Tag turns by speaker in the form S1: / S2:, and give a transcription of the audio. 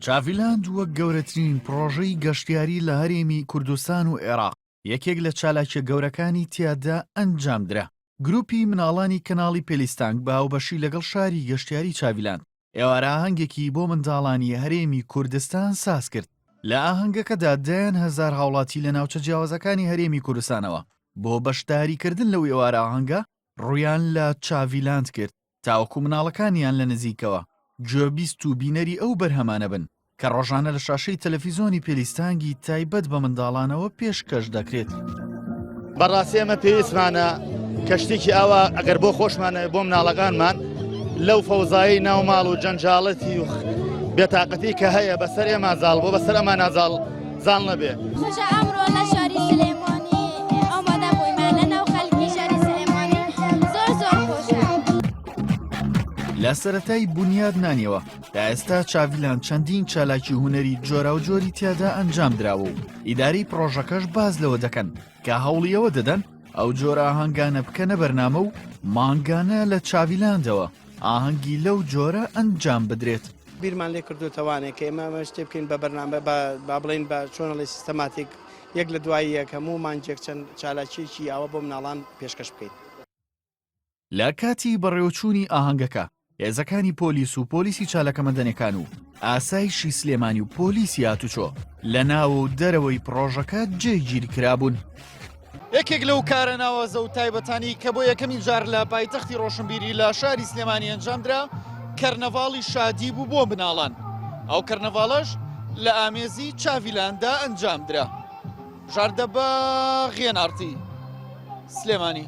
S1: چاڤیلاند وەک گەورەترین پڕۆژەی گەشتیاری لە هەرێمی کوردستان و عێراق، یەکێک لە چالاکیە گەورەکانی تیادا ئەنجامدرا. گروپی مناڵانی کەناڵی پێلیستانگ بە هاوبەشی لەگەڵ شاری گەشتیاری چاڤیلاند، ئێوارە ئاهەنگێکی بۆ منداڵانی هەرێمی کوردستان سازکرد. لە ئاهەنگەکەدا دەیان هەزار هاوڵاتی لە ناوچە جیاوازەکانی هەرێمی کوردستانەوە بۆ بەشداریکردن لەو ئێوارە ئاهەنگە ڕوویان لە چاڤیلاند کرد. تاوەکو مناڵەکانیان لە نزیکەوە گوێبیست و بینەری ئەو بەرهەمانە بن کە ڕۆژانە لە شاشەی تەلەفیزۆنی پێلیستانگی تایبەت بە منداڵانەوە پێشکەش دەکرێت.
S2: بەڕاستی ئێمە پێویستمانە کە شتێکی ئاوا ئەگەر بۆ خۆشمانە بۆ مناڵەکانمان لەو فەوزایی ناو ماڵ و جەنجاڵەتی و بێتاقەتی کە هەیە بەسەر ئێمە زاڵ بۆ بەسەر ئەمان نازاڵ زاڵ نەبێ.
S3: خۆشە ئەمڕۆ لە شاری سلێمانی ئامادە بوویمە لە ناو خەلکی شاری سلێمانی زۆر زۆر خۆشە.
S1: لە سەرەتای بونیاد نانیەوە تا ئێستا چاڤیلاند چەندین چالاکی هونەری جۆراوجۆری تیادا ئەنجام دراوە و ئیدارەی پڕۆژەکەش باس لەوە دەکەن کە هەوڵی ئەوە دەدەن ئەو جۆرە ئاهەنگانە بکەنە بەرنامە و مانگانە لە چاڤیلاندەوە ئاهەنگی لەو جۆرە ئەنجام بدرێت.
S4: بیرمان لێ کردوتەوانێ کە ئێمە ئەمە شتێ بکەین بە بەرنامە بە با بڵێین بە چۆنەڵی سیستەماتیک یەک لە دوای یەک هەموو مانگێک چەند چالاکیەکی ئاوا بۆ مناڵان پێشکەش بکەین.
S1: لە کاتی بەڕێوەچوونی ئاهەنگەکە، هێزەکانی پۆلیس و پۆلیسی چالاکە مەدەنیەکان و ئاسایشی سلێمانی و پۆلیسی هاتوچۆ لە ناو و دەرەوەی پڕۆژەکە جێگیرکرابوون. یەکێک لەو کارە ناوازە و تایبەتانی کە بۆ یەکەمین جار لە پایتەختی ڕۆشنبیری لە شاری سلێمانی ئەنجامدرا، کەرنەڤاڵی شادی بوو بۆ مناڵان. ئەو کەرنەڤاڵەش لە ئامێزی چاڤیلاندا ئەنجامدرا. ژاردەباغ، ئێن ئاڕ تی، سلێمانی.